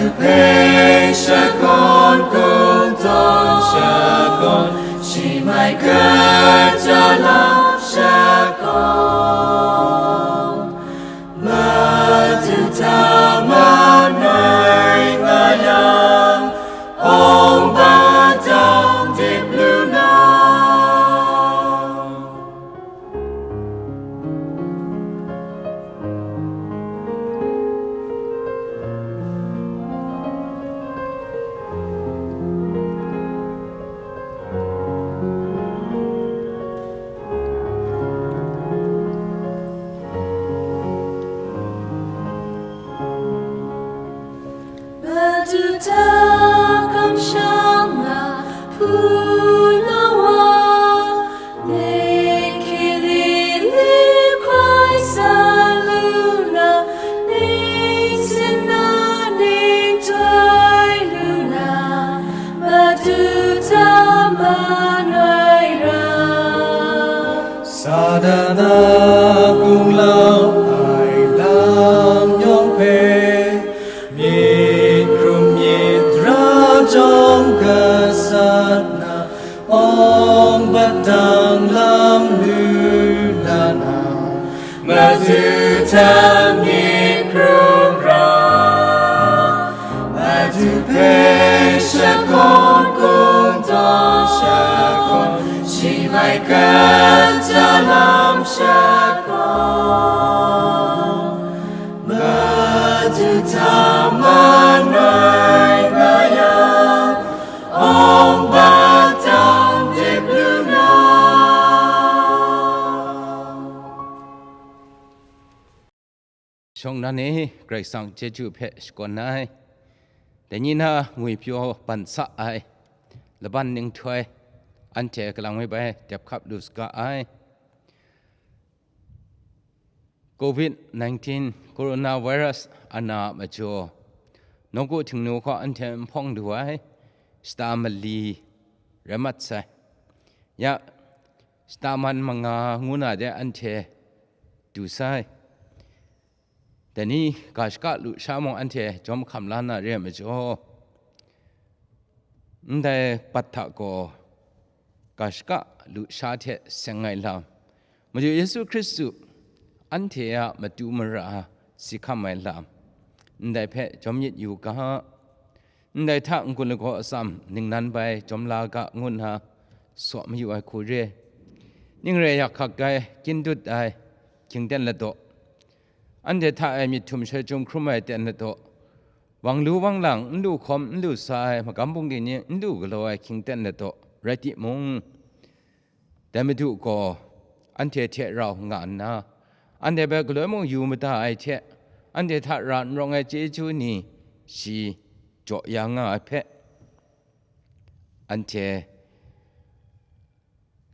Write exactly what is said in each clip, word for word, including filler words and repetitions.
Hpe shakawn kungdawn shakawn, shi mai kaja lam shakawn. Madu hta man rai nga yang, awng badang dip lu na. Madu hta kamsham na hpu na wa, ning hkying li li hkrai sa lu na, ning sin na ning htoi lu na, Madu hta man rai ra. Satan a gunglau ai lam yawng hpe, myit hkrum myit ra jawng gasat na, awng badang lam lu na na, Madu hta myit hkrum ra. Madu hpe shakawn kungdawn shakawn, shi mai kaja lam shakawn. Madu hta man rai nga yang, awng badang dip lu na. Shawng nan e, Karai Kasang chyeju hpe shakawn ai. Dai ni na ngwipyaw ban sa ai, laban ninghtoi, anhte kalang mi bai dep hkap lu saga ai. covid nineteen coronavirus ana a majaw, nawku htingnu hkaw anhte n hpawng lu ai, shata mali rai mat sai. Ya, shata man manga ngu na de anhte du sai. Dai ni ga shaka lusha mung anhte jawm hkam la na re ai majaw, ndai bat hta gaw ga shaka lusha hte seng ai lam, Madu Yesu Hkristu anhte a matu mara si hkam ai lam, ndai hpe jawm myit yu ga. Ndai hta n-gun lagaw atsam ningnan bai jawm la ga ngu nna saw mayu ai hku re. Ning rai yak hkak ai, kyin dut ai, hkying ten ladaw, anhte hta e myit htum shoi chyum hkrum ai ten ladaw, wang lu wang lang, n lu hkawm n lu sa ai, magam bungli ni n lu galaw ai hkying ten ladaw rai timung, dai Madu gaw anhte hte rau nga nna, anhte hpe galoi mung yu mada ai hte, anhte hta ra n rawng ai chyeju ni shi jaw ya nga ai hpe, anhte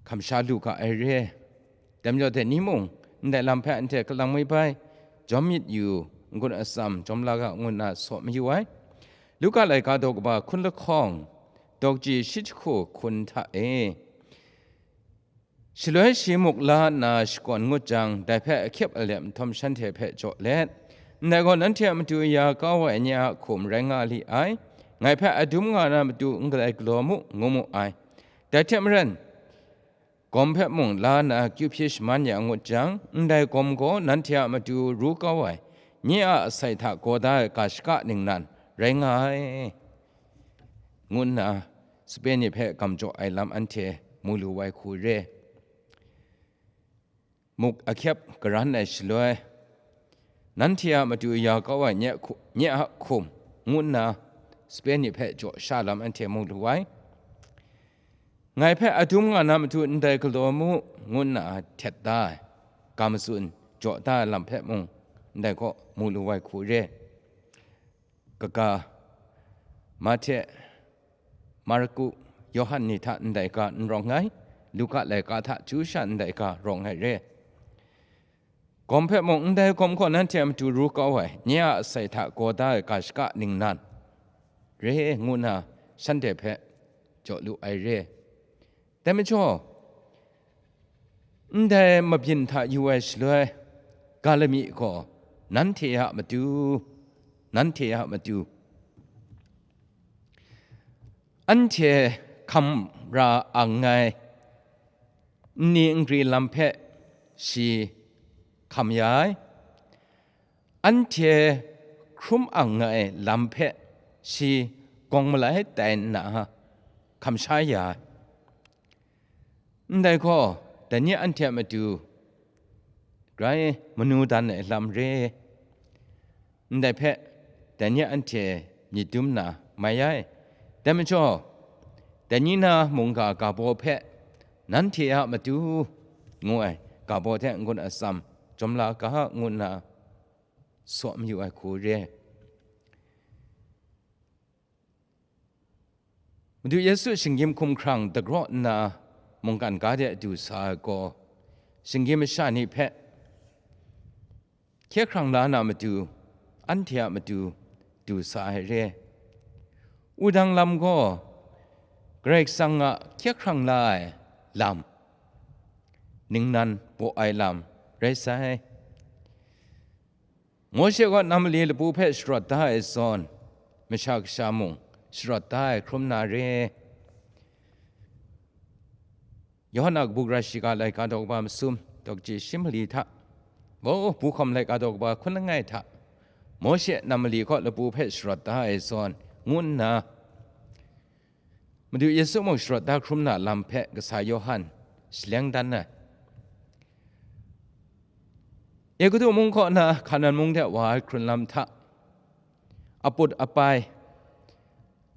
hkam sha lu ga ai re. Dai majaw dai ni mung, ndai lam hpe anhte kalang mi bai, jawm myit yu, n-gun atsam jawm la ga ngu nna saw mayu ai. Luka laika daw kaba hkun lahkawng, daw kaji shi jahku hkun hta e, shaloi shi muk la nna shakawn ngut jang, dai hpe ahkyep alep nhtawm shanhte hpe jaw let, "Ndai gaw nanhte a matu ya kau ai nye a hkum rai nga li ai, ngai hpe adum nga na matu n galai galaw mu," ngu mu ai. Dai hte maren, gawm hpe mung la nna kyu hpyi shaman ya ngut jang, ndai gawm gaw nanhte a matu ru kau ai, nye a asai hta gaw da ai ga shaka ningnan rai nga ai, ngu nna sape ni hpe gam jaw ai lam anhte mu lu ai hku re. Muk ahkyep garan ai shaloi, nanhte a matu ya kau ai nye hku-, nye a hkum, ngu nna sape ni hpe jaw sha lam anhte mu lu ai. Ngai hpe adum nga na matu ndai galaw mu, ngu nna htet da ai, ga matsun jaw da ai lam hpe mung ndai kaw mu lu ai hku re. Kaga, Mahte, Marku, Yawhan ni hta ndai ga n rawng ai, Luka laika hta chyu sha ndai ga rawng ai re. Gawm hpe mung, "Ndai gawm gaw nanhte a matu ru kau ai, nye a asai hta gaw da ai ga shaka ningnan re," ngu nna shanhte hpe jaw lu ai re. Dai majaw, ndai mabyin hta yu ai shaloi, ga lami gaw nanhte a matu, nanhte a matu, Anhte hkam ra ang ai nni nkri lam hpe shi hkam ya ai, anhte hkrum ang ai lam hpe shi gawng malai tai nna hkam sha ya ai. Ndai gaw, dai ni anhte a matu grai manu dan ai lam re. Ndai hpe, dai ni anhte myit dum na mai ai. Dai majaw, dai ni na mungga ga baw hpe, nanhte a matu ngu ai ga baw hte n-gun atsam jawm la ga, ngu nna saw mayu ai hku re. Madu Yesu shinggyim hkumhkrang dagraw nna mungkan ga de du sa ai gaw, shinggyim masha ni hpe hkye hkrang la na matu, anhte a matu du sa ai re. Wudang lam gaw Karai Kasang a hkye hkrang la ai lam, ningnan baw ai lam rai sai. Mawshe gaw nam mali lapu hpe sharawt da ai zawn, Masha Kasha mung sharawt da ai hkrum na re. Yawhan a kabu gara shiga laika daw kaba masum, daw kaji shi mali hta, bu hkawm laika daw kaba hkun langai hta, Mawshe nam mali kaw lapu hpe sharawt da ai zawn, ngu nna, Madu Yesu mung sharawt da hkrum na lam hpe kasa Yawhan shaleng dan ai. Egutu mung kaw na Hkanan mung de wa ai hkrun lam hta, aput apai,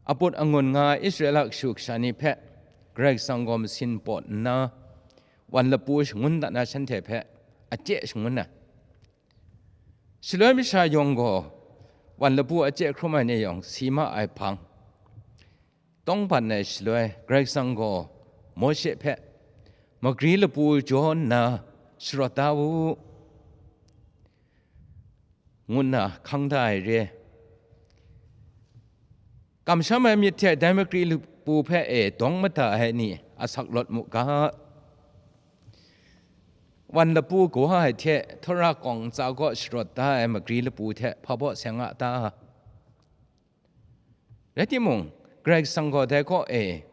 aput angun nga ai Israela kashu kasha ni hpe Karai Kasang gaw masin pawt nna, wan lapu shangun dat na shanhte hpe a chye shangun ai. Shaloi masha yawng gaw, wan lapu a chye hkrum ai ni yawng si ma ai hpang, tawng ban ai shaloi, Karai Kasang gaw Mawshe hpe, magri lapu jaw nna sharawt da u, ngu nna hkang da ai re. Kamsham ai myit hte dai magri lapu hpe e dawng mada ai ni asak lawt mu ga. Wan lapu kawa ai hte, Htawra kawng ntsa kaw sharawt da ai magri lapu hte hpa baw seng a ta? Rai timung, Karai Kasang gaw dai kaw e,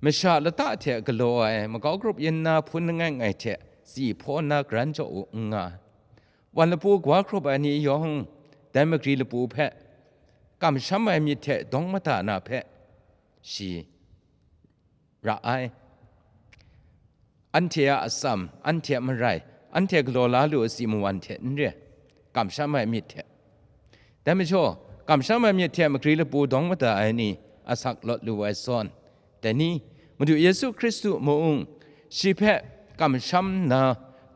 masha lata hte galaw ai makau grup yin na hpun langai ngai hte tsi hpaw nna garan jaw u n nga. Wan lapu kawa hkrup ai ni yawng, dai magri lapu hpe kamsham ai myit hte dawng mada na hpe, shi ra ai. Anhte a atsam, anhte a marai, anhte galaw la lu ai tsi mawan hte n re, kamsham ai myit hte. Dai majaw, kamsham ai myit hte magri lapu dawng mada ai ni asak lawt lu ai zawn, dai ni, Madu Yesu Hkristu mung, shi hpe kamsham nna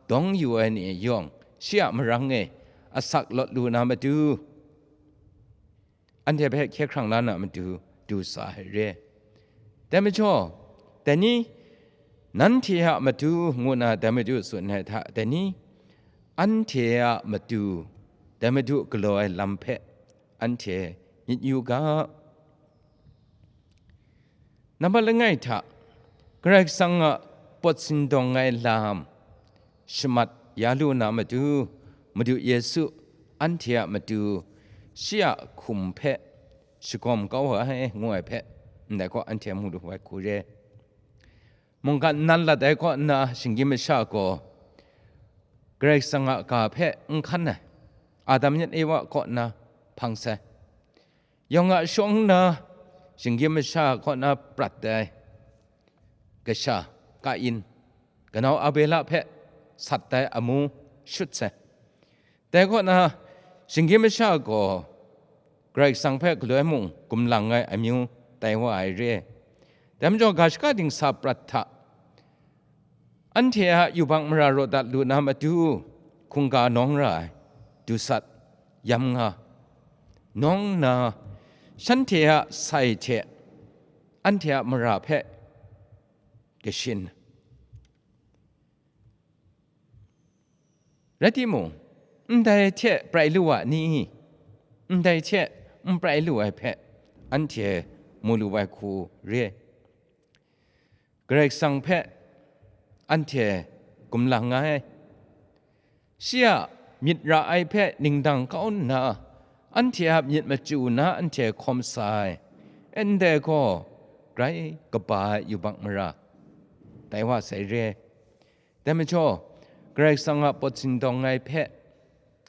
dawng yu ai ni yawng, shi a marang e asak lawt lu na matu, anhte hpe hkye hkrang la na matu du sa ai re. Dai majaw, dai ni, nanhte a matu ngu na dai matu tsun ai hta, dai ni, anhte a matu, dai matu galaw ai lam hpe anhte myit yu ga. Nambat langai hta, Karai Kasang a pawt sindawng ai lam shamat ya lu na matu, Madu Yesu anhte a matu shi a hkum hpe shagawm kau ai, ngu ai hpe, ndai kaw anhte mu lu ai hku re. Mungkan nan lat ai kaw nna shinggyim masha gaw Karai Kasang a ga hpe n hkan ai, Adam yan Ewa kaw nna hpang sai. Yawng a shawng nna, shinggyim masha kaw na prat ai kasha, Kain, kanau Abela hpe sat ai amu shut sai. Dai kaw na, shinggyim masha gaw Karai Kasang hpe galoi mung gumlang ai amyu tai wa ai re. Dai majaw, ga shaka dingsa prat hta, anhte a yubak mara raw dat lu na matu, hkungga nawng ra ai, dusat, yam nga, nawng nna, shanhte a sai hte anhte a mara hpe kashin. Rai timung, ndai hte prai lu a ni? Ndai hte n prai lu ai hpe anhte mu lu ai hku re. Karai Kasang hpe anhte gumlang ai. Shi a myit ra ai hpe ningdang kau nna, anhte a myit machyu na anhte hkawm sa ai. Ndai gaw grai kaba ai yubak mara tai wa sai re. Dai majaw, Karai Kasang a pawt sindawng ai hpe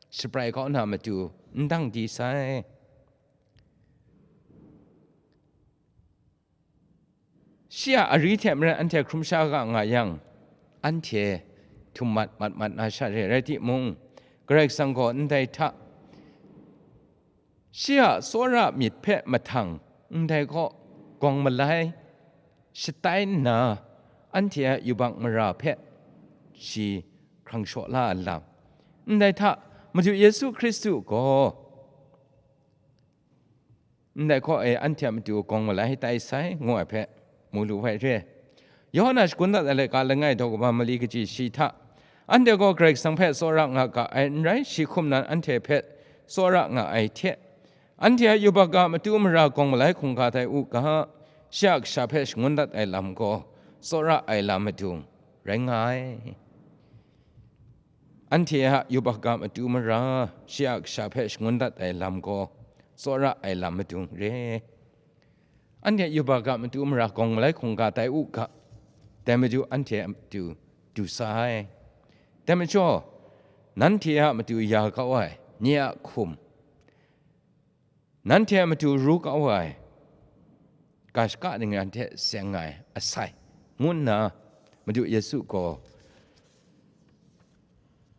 shabrai kau na matu n dang di sai. Shi a ari hte maren anhte hkrum sha ga nga yang, anhte htum mat mat mat na sha re. Rai timung, Karai Kasang gaw ndai hta, shi a tsawra myit hpe mahtang, ndai kaw gawng malai shatai nna, anhte a yubak mara hpe shi hkrang shaw la ai lam, ndai hta Madu Yesu Hkristu gaw ndai hkaw e anhte a matu gawng malai tai sai, ngu ai hpe mu lu ai re. Yawhan a shagun dat ai laika langai daw kaba mali kaji shi hta, anhte gaw Karai Kasang hpe tsawra nga ga ai n rai, shi hkum nan anhte hpe tsawra nga ai hte, anhte a yubak ga matu mara gawng malai hkungga tai u ga, shi a kasha hpe shangun dat ai lam gaw tsawra ai lam madung rai nga ai. Anhte a yubak ga matu mara, shi a kasha hpe shangun dat ai lam gaw tsawra ai lam madung re. Anhte a yubak ga matu mara gawng malai hkungga tai u ga, dai matu anhte a matu du sa ai. Dai majaw, nanhte a matu ya kau ai nye a hkum, nanhte a matu ru kau ai ga shaka ningran hte seng ai asai, ngu nna Madu Yesu gaw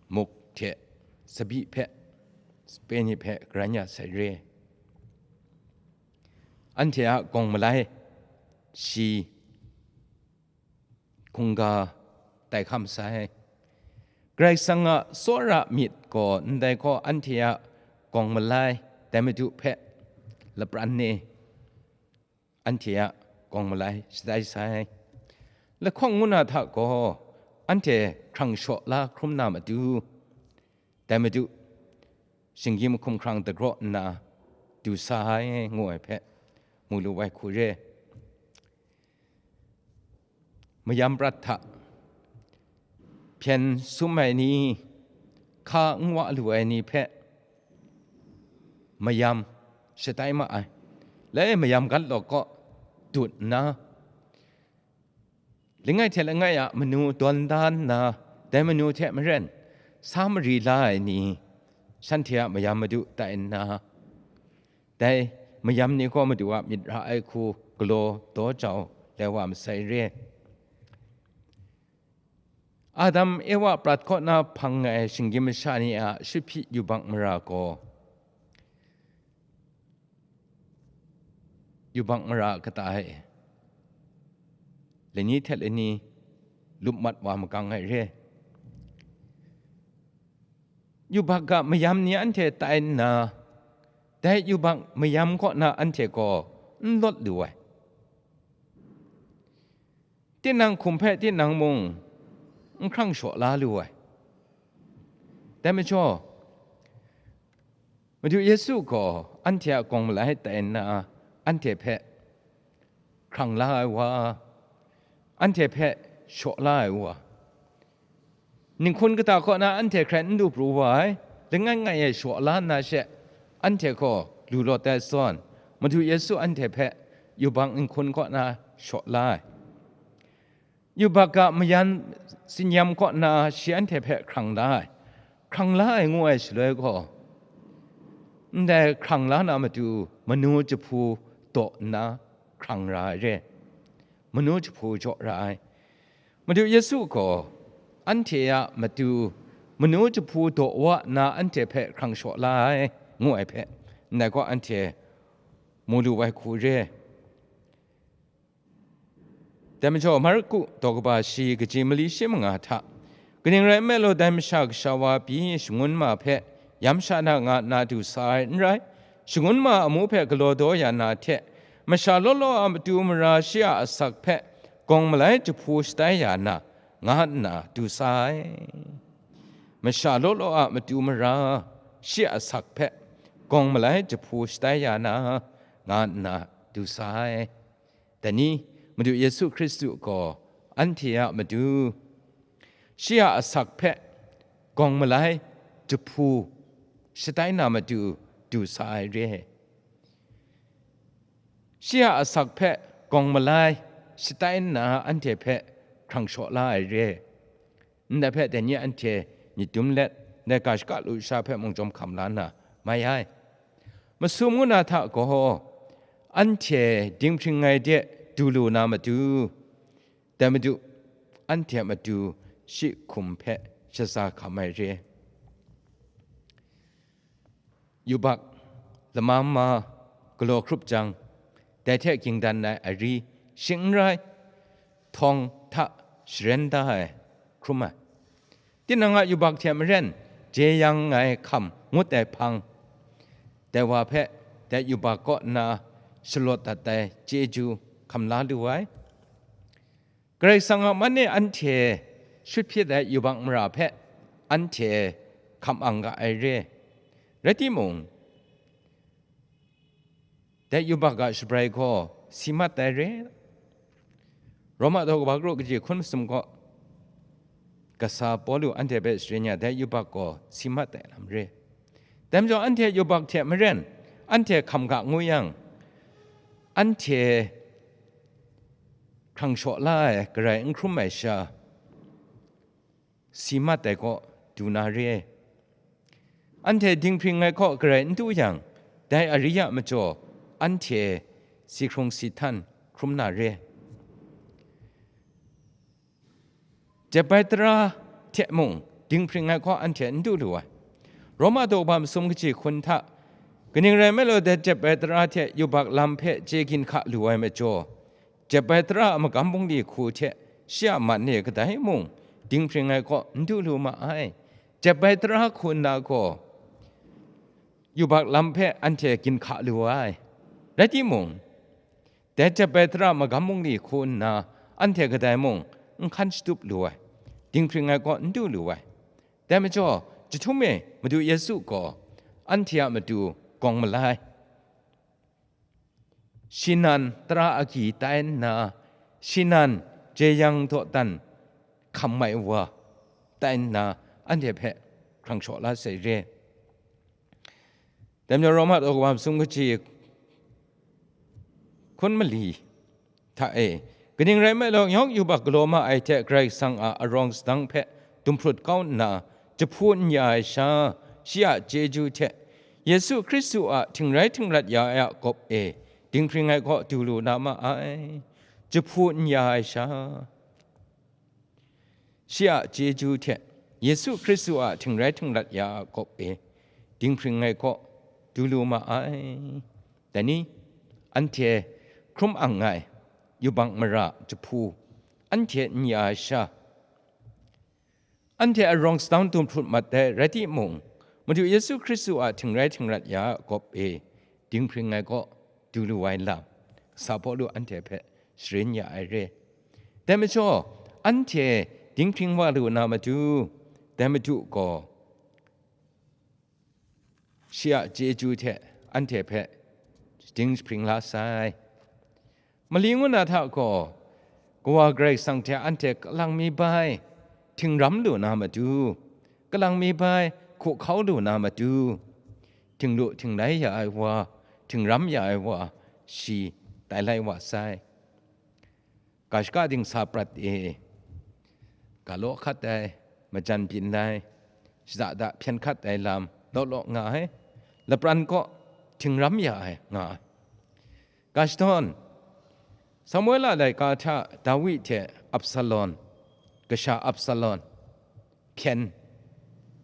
muk hte tsabyi hpe, sape ni hpe garan ya sai re. Anhte a gawng malai shi hkungga tai hkam sai. Karai Kasang a tsawra myit gaw ndai gaw anhte a gawng malai, dai matu hpe lapran ni anhte a gawng malai shatai sai. Lahkawng ngu na hta gaw anhte hkrang shaw la hkrum na matu, dai matu shinggyim hkumhkrang dagraw nna du sa ai, ngu ai hpe mu lu ai hku re. Mayam prat hta hpyen sum ai ni, hka n wa lu ai ni hpe mayam shatai ma ai. Lai mayam gat lawk kaw dut nna, langai hte langai a manu dawn da nna, dai manu hte maren sa mari la ai ni, shanhte a mayam madu tai nna, dai mayam ni gaw Madu a myit ra ai hku galaw daw jau lai wa masai re. Adam Ewa prat kaw na hpang ai shinggyim masha ni a shahpyi yubak mara gaw, yubak mara kata e lani hte lani lup mat wa makang ai re. Yubak ga mayam ni anhte tai nna, dai yubak mayam kaw na anhte gaw n lawt lu ai. Tinang hkum hpe tinang mung n hkrang shaw la lu ai. Dai majaw, Madu Yesu gaw anhte a gawng malai tai nna, anhte hpe hkrang la ai wa, anhte hpe shaw la ai wa, ninghkun kata kaw na anhte hkrai n du pru wa ai, langai ngai e shaw la nna she, anhte gaw lu lawt ai zawn, Madu Yesu anhte hpe yubak ninghkun kaw na shaw la ai. Yubak ga mayan tsinyam kaw na shi anhte hpe hkrang la ai. Hkrang la ai ngu ai shaloi gaw, ndai hkrang la na matu manu jahpu daw nna hkrang ra ai re. Manu jahpu jaw ra ai. Madu Yesu gaw anhte a matu manu jahpu daw wa nna anhte hpe hkrang shaw la ai, ngu ai hpe, ndai gaw anhte mu lu ai hku re. Dai majaw, Marku daw kaba shi kaji mali shi manga hta, kaning rai nme law, dai Masha Kasha wa pyi shangun ma hpe yam sha na nga nna du sa ai n rai, shangun ma amu hpe galaw daw ya na hte, masha law law a matu mara shi a asak hpe gawng malai jahpu shatai ya na, nga nna du sa ai. Masha law law a matu mara shi a asak hpe gawng malai jahpu shatai ya na, nga nna du sa ai. Dai ni, Madu Yesu Hkristu gaw anhte a matu, shi a asak hpe gawng malai jahpu shatai na matu du sa ai re. Shi a asak hpe gawng malai shatai nna anhte hpe hkrang shaw la ai re. Ndai hpe dai ni anhte myit dum let, ndai ga shaka lusha hpe mung chyawm hkam la nna mai ai. Masum ngu na hta gaw, anhte dinghpring ai de du lu na matu, dai Madu anhte a matu shi hkum hpe shaza hkam ai re. Yubak lama ma galaw hkrup jang, dai hte ging dan ai ari shing n rai, htawng hta sharen da ai hkrum ai. Tinang a yubak hte maren jeyang ai hkam ngut ai hpang, dai wa hpe dai yubak kaw nna shalawt dat ai chyeju hkam la lu ai. Karai Kasang a man e anhte shut hpyit ai yubak mara hpe anhte hkam ang ga ai re. Rai timung, dai yubak a shabrai gaw si mat ai re. Roma daw kaba kru kaji hkun masum gaw, kasa Pawlu anhte hpe sharin ya dai yubak gaw si mat ai lam re. Dai majaw anhte yubak hte maren anhte hkam ga ngu yang, anhte hkrang shaw la ai, garai n hkrum ai sha, si mat ai kaw du na re. Anhte dinghpring ai kaw garai n du yang, dai ari a majaw anhte si hkrung si htan hkrum na re. Jep ai tara hte mung dinghpring ai kaw anhte n du lu ai. Roma daw kaba masum kaji hkun hta, kaning rai nme law, dai jep ai tara hte yubak lam hpe chye ginhka lu ai majaw, jep ai tara a magam bungli hku hte shi a man e kadai mung dinghpring ai kaw n du lu ma ai. Jep ai tara hku nna gaw yubak lam hpe anhte ginhka lu ai. Rai timung, dai jep ai tara magam bungli hku nna anhte kadai mung n hkan shatup lu ai, dinghpring ai kaw n du lu ai. Dai majaw, jahtum e Madu Yesu gaw anhte a matu gawng malai, shi nan tara agyi tai nna, shi nan jeyang dawdan hkam ai wa tai nna, anhte hpe hkrang shaw la sai re. Dai majaw, Roma daw kaba masum kaji hkun mali hta e, kaning rai nme law, yawng yubak galaw ma ai hte Karai Kasang a arawng sadang hpe dumhprut kau nna, jahpu n ya ai sha, shi a chyeju hte Yesu Hkristu a htingrai htingrat ya ai a gawp e dinghpring ai kaw du lu na ma ai. Jahpu n ya ai sha, shi a chyeju hte Yesu Hkristu a htingrai htingrat ya a gawp e dinghpring ai kaw du lu ma ai. Dai ni, anhte hkrum ang ai yubak mara jahpu, anhte n ya ai sha, anhte arawng sadang dumhprut mat ai rai timung, Madu Yesu Hkristu a htingrai htingrat ya a gawp e dinghpring ai kaw du lu ai lam, Sa Pawlu anhte hpe sharin ya ai re. Dai majaw, anhte dinghpring wa lu na matu, dai Madu gaw shi a chyeju hte anhte hpe dinghpring la sai. Mali ngu na hta gaw, Kawa Karai Kasang hte anhte kalang mi bai htingram lu na matu, kalang mi bai hkuhkau lu na matu, htinglu htinglai ya ai wa, htingram ya ai wa, shi tai lai wa sai. Ga shaka dingsa prat e, ga law hkat ai, majan byin ai, shada da hpyen hkat ai lam law law nga ai, lapran kaw htingram ya ai nga ai. Ga shadawn, Samuela laika hta Dawi hte Absalom, kasha Absalom, hpyen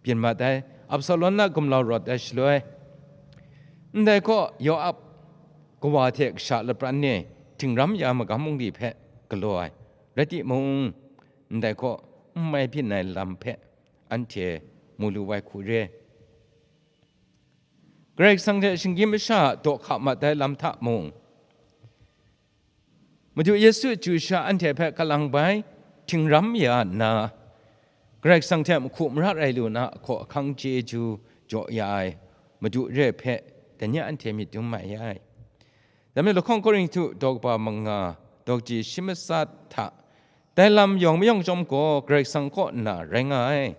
byin mat ai. Absalom na gumlau rawt ai shaloi, ndai kaw Yoab kawa hte kasha lapran e htingram ya magam bungli hpe galaw ai, rai timung, ndai kaw n mai byin ai lam hpe anhte mu lu ai hku re. Karai Kasang hte shinggyim masha a daw hka mat ai lam hta mung, Madu Yesu chyu sha anhte hpe kalang bai htingram ya nna, Karai Kasang hte mahku mara rai lu na ahkaw ahkang chyeju jaw ya ai Madu re hpe, dai ni anhte myit dum mai ai. Dai majaw, lahkawng Korinhtu daw kaba manga, daw kaji shi matsat hta, dai lam yawng mayawng chyawm gaw Karai Kasang kaw nna rai nga ai.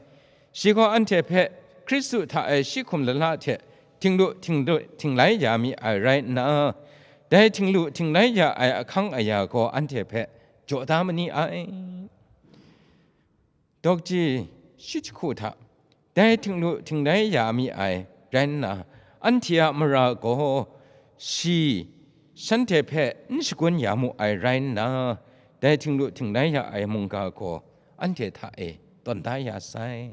Shi gaw anhte hpe Hkristu hta e shi hkum lala hte htinglu htinglu htinglai ya mi ai rai nna, Dai htinglu htinglai ya ai ahkang aya gaw anhte hpe jaw da ma ni ai. Dawkji shi jahku hta, dai htinglu htinglai ya mi ai rai nna, anhte a mara gaw shi shanhte hpe n shagun ya mu ai rai nna, dai htinglu htinglai ya ai mungga gaw anhte hta e tawn da ya sai.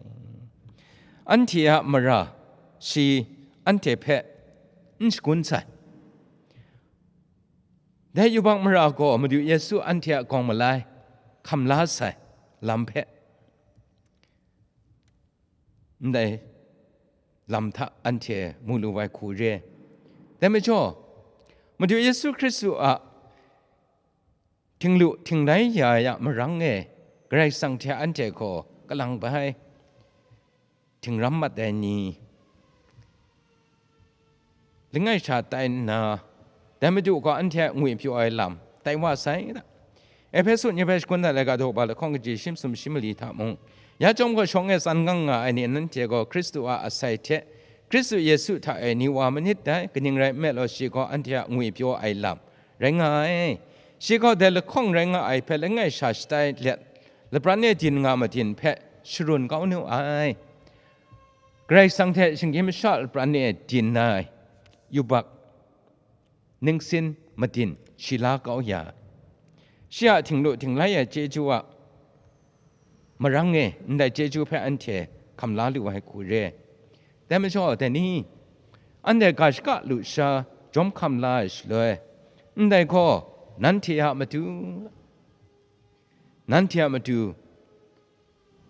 Anhte a mara shi anhte hpe n shagun sai. Dai yubak mara gaw Madu Yesu anhte a gawng malai hkam la sai lam hpe ndai lam hta anhte mu lu ai hku re. Dai majaw, Madu Yesu Hkristu a htinglu htinglai ya ya marang e Karai Kasang hte anhte gaw kalang bai htingram mat ai ni langai sha tai nna, dai Madu gaw anhte a ngwi pyaw ai lam tai wa sai da. Ehpesu ni hpe shagun dat ai ga daw ba lahkawng kaji shi masum shi mali hta mung, ya chyawm gaw shawng e tsan gang nga ai ni, nanhte gaw Hkristu a asai hte Hkristu Yesu hta e ni wa manit dai, kaning rai nme law, shi gaw anhte a ngwi pyaw ai lam rai nga ai. Shi gaw dai lahkawng rai nga ai hpe langai sha shatai let, lapran e din nga madin hpe sharun kau nu ai. Karai Kasang hte shinggyim masha lapran e din ai yubak ningsin madin shi la kau ya ai. Shi a htinglu htinglai ai chyeju a marang e ndai chyeju hpe anhte hkam la lu ai hku re. Dai majaw, dai ni, anhte ga shaka lusha jawm hkam la ai shaloi, ndai gaw nanhte a matu, nanhte a matu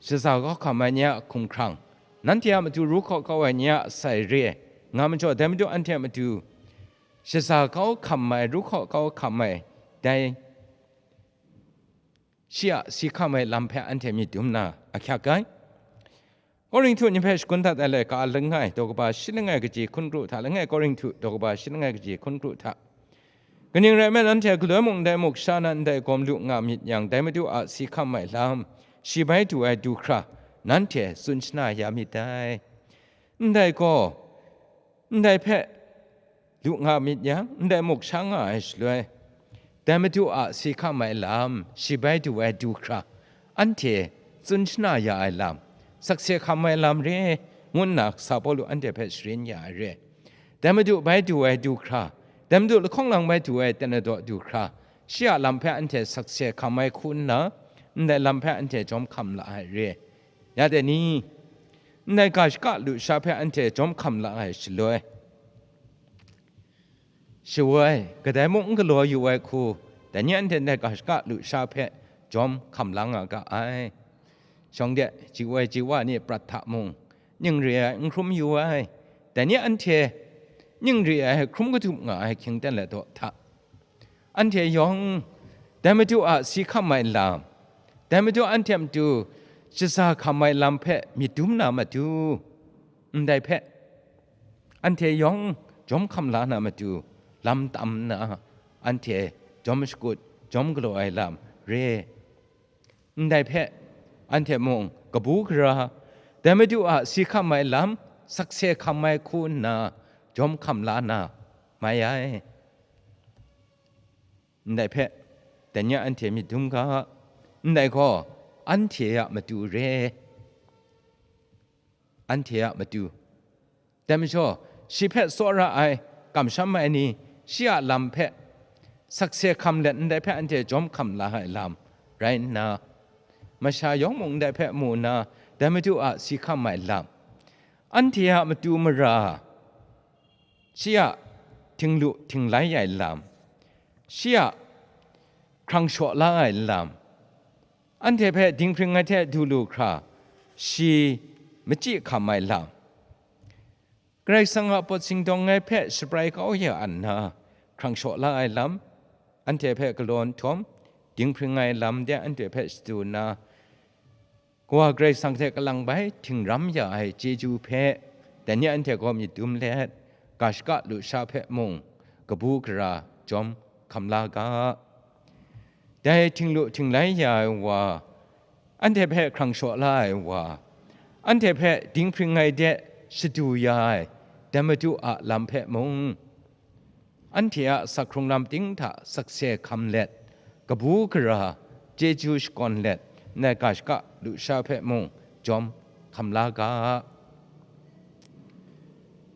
shaza kau hkam ai ni a hkumhkrang, nanhte a matu ru hkaw kau ai ni a asai re nga majaw, dai Madu anhte a matu shaza kau hkam ai, ru hkaw kau hkam ai, dai shi a si hkam ai lam hpe anhte myit dum na ahkyak ai. Korinhtu ni hpe shagun dat ai laika langai, daw kaba shi langai kaji hkun kru hta, langai Korinhtu daw kaba shi langai kaji hkun kru hta. Kaning rai nme, nanhte galoi mung ndai muk sha na ndai gawm lu nga myit yang, dai Madu a si hkam ai lam, shi bai du ai du hkra, nanhte tsun shana ya myit dai. Ndai gaw, ndai hpe lu nga myit yang, ndai muk sha nga ai shaloi, dai Madu a si hkam ai lam, shi bai du ai du hkra, anhte tsun shana ya ai lam, sakse hkam ai lam re, ngu nna kasa Pawlu anhte hpe sharin ya ai re. Dai Madu bai du ai du hkra, dai Madu lahkawng lang bai du ai tana daw du hkra, shi a lam hpe anhte sakse hkam ai hku nna, ndai lam hpe anhte jawm hkam la ai re. Ya dai ni, ndai ga shaka lusha hpe anhte jawm hkam la ai shaloi, shawoi, kadai mung n galaw yu ai hku, dai ni anhte ndai ga shaka lusha hpe jawm hkam la nga ga ai. Shawng de, ji woi ji wa ni prat hta mung, ning re ai n hkrum yu ai. Dai ni anhte ning re ai hkrum katup nga ai hkying ten ladaw hta, anhte yawng dai Madu a si hkam ai lam, dai Madu anhte a matu shaza hkam ai lam hpe myit dum na matu, ndai hpe anhte yawng jawm hkam la na matu, lam tam nna, anhte jawm shakut, jawm galaw ai lam re. Ndai hpe anhte mung kabu gara, dai Madu a si hkam ai lam sakse hkam ai hku nna jawm hkam la na mai ai. Ndai hpe, dai ni anhte myit dum ga, ndai gaw anhte a matu re, anhte a matu. Dai majaw, shi hpe tsawra ai, kamsham ai ni, shi a lam hpe sakse hkam let ndai hpe anhte jawm hkam la ai lam rai nna, masha yawng mung ndai hpe mu nna, dai Madu a si hkam ai lam, anhte a matu mara, shi a htinglu htinglai ai lam, shi a hkrang shaw la ai lam, anhte hpe dinghpring ai hte du lu hkra, shi machyi hkam ai lam, Karai Kasang a pawt singdawng ai hpe shabrai kau ya nna, hkrang shaw la ai lam, anhte hpe galaw nhtawm, dinghpring ai lam de anhte hpe shadu nna, Kawa Karai Kasang hte kalang bai htingram ya ai chyeju hpe, dai ni anhte gaw myit dum let, ga shaka lusha hpe mung kabu gara jawm hkam la ga. Dai htinglu htinglai ya ai wa, anhte hpe hkrang shaw la ai wa, anhte hpe dinghpring ai de shadu ya ai dai Madu a lam hpe mung, Anhte a asak hkrung lam ting hta sakse hkam let, kabu gara chyeju shakawn let, ndai ga shaka lusha hpe mung jawm hkam la ga.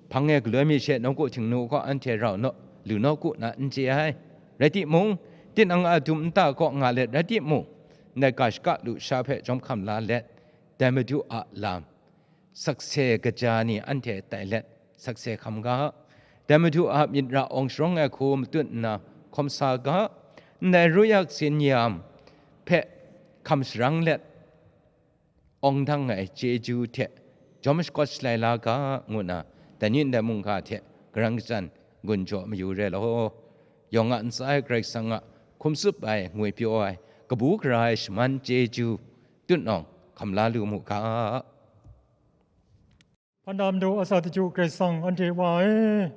Hpang e galoi mi she nawku htingnu kaw anhte rau naw, lu nawku na n chye ai. Rai timung, tinang a dum nta kaw nga let rai timung, ndai ga shaka lusha hpe jawm hkam la let, dai Madu a lam sakse kaja ni anhte tai let sakse hkam ga. Dai Madu a myit ra awng sharawng ai hku matut nna hkawm sa ga. Ndai ruyak sin yam hpe hkam sharang let, awng dang ai chyeju hte jawm shakawt shalai la ga, ngu nna dai ni ndai mungga hte garang kachyan gun jaw mayu re law. Yawng a ntsa e Karai Kasang a hkum tsup ai, ngwipyaw ai, kabu gara ai shaman chyeju tutnawng hkam la lu mu ga. Hpan na madu a sa daju Karai Kasang anhte Wa e,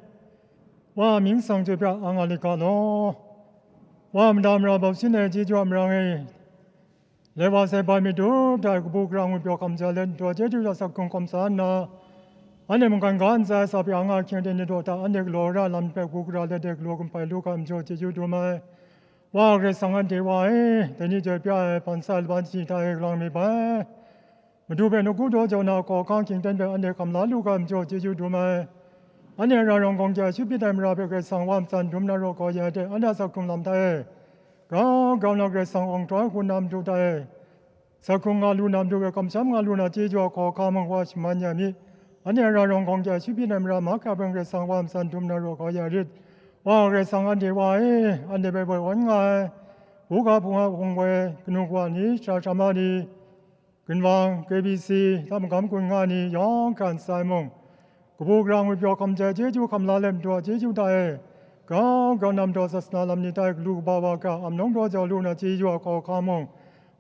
Wa a mying tsang chyoi pya ang a lit ga law. Wa a mada mara bau sin ai chyeju a marang e, Lai wa sai bai myit dum hta e kabu gara ngwipyaw hkam ja let, daw chyeju hta sak hkrung hkawm sa nna, anhte mungkan ga ntsa ai sa pyi ang a ahkying aten ni daw hta anhte galaw ra ai lam hpe kabu gara let e galaw gumhpai lu ga ai majaw chyeju dum ai. Wa Karai Kasang anhte Wa e, dai ni chyoi pya ai hpan sa ai laban shaji hta e galang mi bai. Madu hpe nawku daw jau na hkawhkam hkying ten hpe anhte hkam la lu ga ai majaw chyeju dum ai. Anhte a ra rawng gawng ja shut byin ai mara hpe Karai Kasang wa matsan dum na raw kau ya ai hte, anhte a sak hkrung lam hta e, grau grau na Karai Kasang awng hkrai hku na madu hta e, sak hkrung nga lu na madu hpe kamsham nga lu na chyeju a hkawhkam mung wa shaman ya mi. Anhte a ra rawng gawng ja shut byin ai mara mahkra hpe Karai Kasang wa matsan dum na raw kau ya rit. Wa Karai Kasang anhte Wa e, anhte hpe woi wan nga ai, buga hpung a hpung woi, kanu kawa ni, sara sara ma ni, ginwang, K B C, hta magam kun nga ni yawng hkra ntsa e mung, kabu gara ngwipyaw hkam ja ai chyeju hkam la let madu a chyeju hta e, grau grau na madu a sasana lam ni hta e galu kaba wa hkra am nawng daw jau lu na chyeju a hkawhkam mung,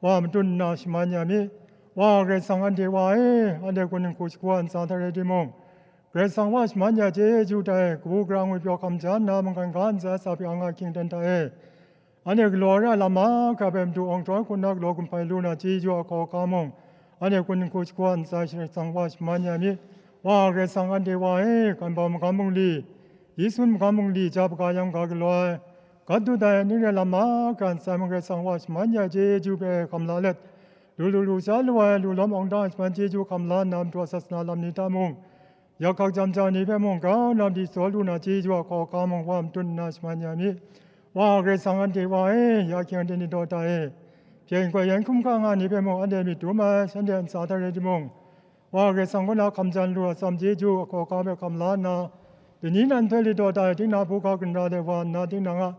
wa matut nna shaman ya mi. Wa Karai Kasang anhte Wa e, anhte gun dinghku shagu a ntsa hta rai timung, Karai Kasang wa shaman ya chyeju hta e, kabu gara ngwipyaw hkam ja nna mungkan ga ntsa ai sa pyi ang a ahkying aten hta e, anhte galaw ai lam mahkra hpe Madu awng hkrai hku na galaw gumhpai lu na chyeju a hkawhkam mung, anhte gun dinghku shagu a ntsa Karai Kasang wa shaman ya mi. Wa Karai Kasang anhte Wa e, kan bau magam bungli, Yesu magam bungli, ja hpaga yam ga galaw ai, gat dut ai ning re lam mahkra ntsa mung Karai Kasang wa shaman ya chyeju hpe hkam la let, lu lu lu sha lu ai, lu lawm awng dang ai shaman chyeju hkam la nna madu a sasana lam ni hta mung, yak hkak jam jau ni hpe mung grau na di tsaw lu na chyeju a hkawhkam mung wa matut nna shaman ya mi. Wa Karai Kasang anhte Wa e, ya hkying aten ni daw hta e, hpyen koi yan hkum hkra nga ni hpe mung anhte myit dum ai, shanhte a ntsa hta rai timung, Wa Karai Kasang kaw na hkam jan lu ai atsam chyeju a hkawhkam hpe hkam la nna, dini nan htoi li daw hta e, ting na buga ginra de wa nna, ting na nga,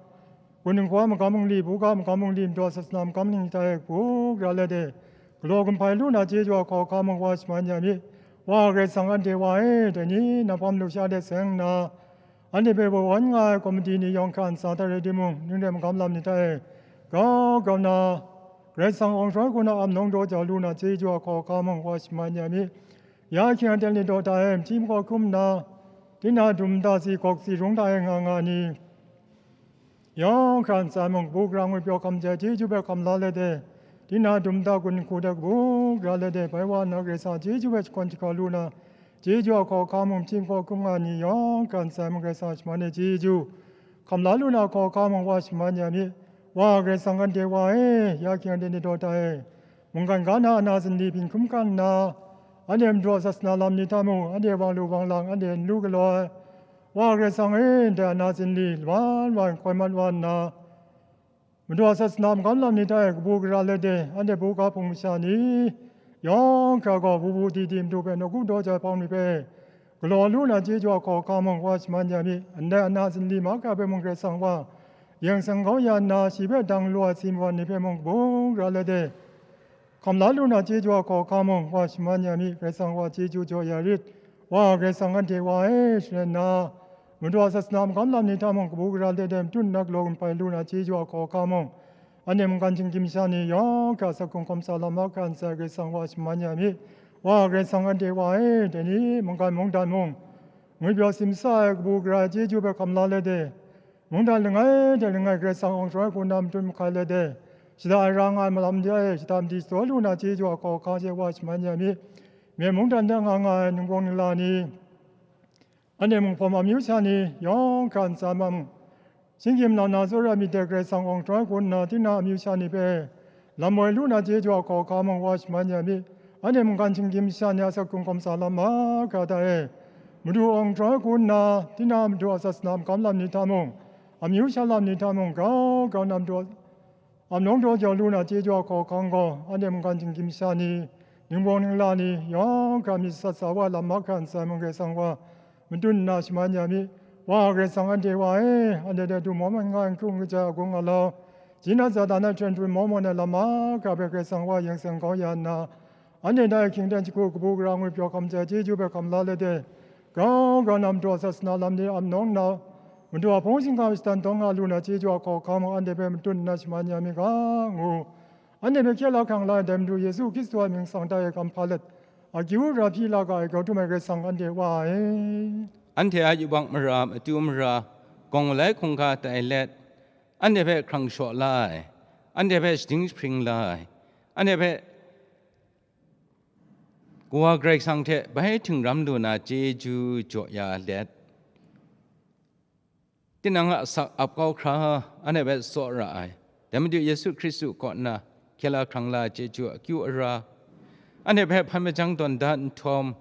gun dinghku a magam bungli, buga magam bungli, madu a sasana magam ni hta e kabu gara let e, galaw gumhpai lu na chyeju a hkawhkam mung wa shaman ya mi. Wa Karai Kasang anhte Wa e, dai ni na hpawm lusha de seng nna, anhte hpe woi wan nga ai komiti ni yawng hkra ntsa hta rai timung, ning re magam lam ni hta e, grau grau na, Karai Kasang awng hkrai hku na am nawng daw jau lu na chyeju a hkawhkam mung wa shaman ya mi. Ya hkying aten ni daw hta e, machyi mahkaw hkrum nna, tinang dum nta si gawk si rung hta e nga nga ni, yawng hkra ntsa e mung, kabu gara ngwipyaw hkam ja ai chyeju hpe hkam la let e, tinang dum nta gun dinghku hte kabu gara let e, bai wa nna Karai Kasang a chyeju hpe shakawn jahkau lu na, chyeju a hkawhkam mung, machyi mahkaw hkrum nga ni yawng hkra ntsa e mung, Karai Kasang a shaman ai chyeju hkam la lu na hkawhkam mung wa shaman ya mi. Wa Karai Kasang anhte Wa e, ya hkying aten ni daw hta e, mungkan ga na ana zinli byin hkrum hkan nna, anhte madu a sasana lam ni hta mung, anhte wang lu wang lang, anhte n lu galaw ai, Wa Karai Kasang e, ndai ana zinli laban wa n koi mat wa nna, madu a sasana magam lam ni hta e kabu gara let e, anhte buga hpung masha ni yawng hkra gaw, bu bu di di Madu hpe nawku daw jau ai hpawng ni hpe galaw lu na chyeju a hkawhkam mung wa shaman ya mi. Ndai ana zinli mahkra hpe mung Karai Kasang wa yeng seng kau ya nna, shi hpe dang lu ai si mawan ni hpe mung kabu gara let e, hkam la lu na chyeju a hkawhkam mung wa shaman ya mi. Karai Kasang wa chyeju jaw ya rit. Wa Karai Kasang anhte Wa e, share nna, madu a sasana magam lam ni hta mung kabu gara let e, matut nna galaw gumhpai lu na chyeju a hkawhkam mung, anhte mungkan shinggyim masha ni yawng hkra sak hkrung hkawm sa lam mahkra ntsa e Karai Kasang wa shaman ya mi. Wa Karai Kasang anhte Wa e, dai ni mungkan mungdan mung, ngwipyaw simsa ai kabu gara ai chyeju hpe hkam la let e, mungdan langai hte langai Karai Kasang awng hkrai hku na matut mahkai let e, shada ai ra nga ai malam de e, shada madi shazaw lu na chyeju a hkawhkam she wa shaman ya mi. Myen mungdan de nga nga ai ningwang ningla ni, anhte mung hpawm amyu sha ni yawng hkra ntsa ma mung, Hkying hkying na na tsawra myit dai Karai Kasang awng hkrai kun nna, tinang amyu sha ni hpe lam woi lu na chyeju a hkawhkam mung wa shaman ya mi. Anhte mungkan hkying hkying masha ni a asak hkrung hkawm sa lam mahkra hta e. Madu awng hkrai kun nna, tinang a Madu a sasana makam lam ni hta mung, amyu sha lam ni hta mung, grau grau na Madu a amlawng daw jau lu na chyeju a hkawhkam gaw, anhte mungkan hkying hkying masha ni, ningwang ningla ni, yawng hkra myit sat sa wa lam mahkra ntsa ai mung Karai Kasang wa, matut nna shaman ya mi. Wa Karai Kasang anhte wa e, anhte dai du mawman nga ai hkrung kaja agung alau, jin a zada na hten hkrun mawman ai lam mahkra hpe Karai Kasang wa yeng seng kau ya nna, anhte dai ahkying ten shagu kabu gara ngwi pyaw hkam jai chyeju hpe hkam la let e, grau grau na Madu a sasana lam ni amnawng nna, Madu a hpung shingkang shatan dawng nga lu na chyeju a hkawhkam anhte hpe matut nna shaman ya mi ga, ngu. Anhte hpe hkye la hkrang la ai dai Madu Yesu Hkristu a mying sang hta e kam hpa let, akyu ra hpyi la ga ai grau htum ai Karai Kasang anhte wa ai. Anhte a yubak mara, matu mara, gawng malai hkungga tai let, anhte hpe hkrang shaw la ai, anhte hpe shading jahpring la ai, anhte hpe Kawa Karai Kasang hte bai htingram lu na chyeju jaw ya let, tinang a asak ap kau hkra, anhte hpe tsawra ai, dai Madu Yesu Hkristu kaw nna hkye la hkrang la chyeju akyu ara, anhte hpe hpan majang tawn da nhtawm,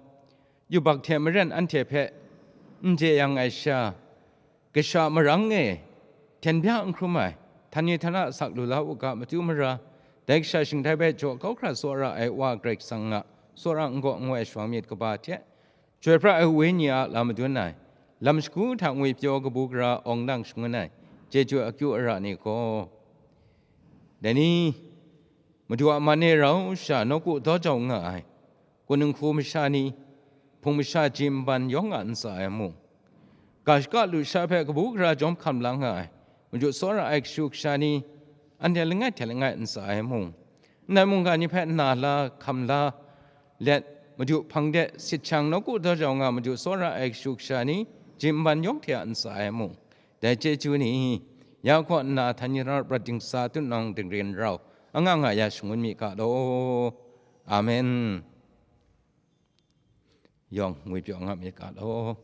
yubak hte maren anhte hpe n jeyang ai sha, kasha marang e hten bya n hkrum ai, htan ni htan a asak lu la u ga, matu mara, dai kasha shingtai hpe jaw kau hkra tsawra ai Wa Karai Kasang a tsawra n gaw n wai shawang myit kaba hte, Chyoi pra ai Wenyi a lam madun ai, lam shagu hta ngwi pyaw kabu gara awng dang shangun ai, chyeju akyu ara ni gaw, dai ni, Madu a man e rau sha nawku daw jau nga ai, kunung hku masha ni, hpung masha ji nban yawng a ntsa e mung, ga shaka lusha hpe kabu gara jawm hkam la nga ai, Madu tsawra ai kashu kasha ni, anhte langai hte langai ntsa e mung, ndai mungga ni hpe na la, hkam la let, Madu hpang de sit shang nawku daw jau nga Madu tsawra ai kashu kasha ni, ji nban yawng hte a ntsa e mung, dai chyeju ni, ya kaw nna htan ni htan a prat dingsa tutnawng dingrin rau, anga nga ya shangun mi ga law. Amen. Yawng ngwi pyaw nga mi ga law.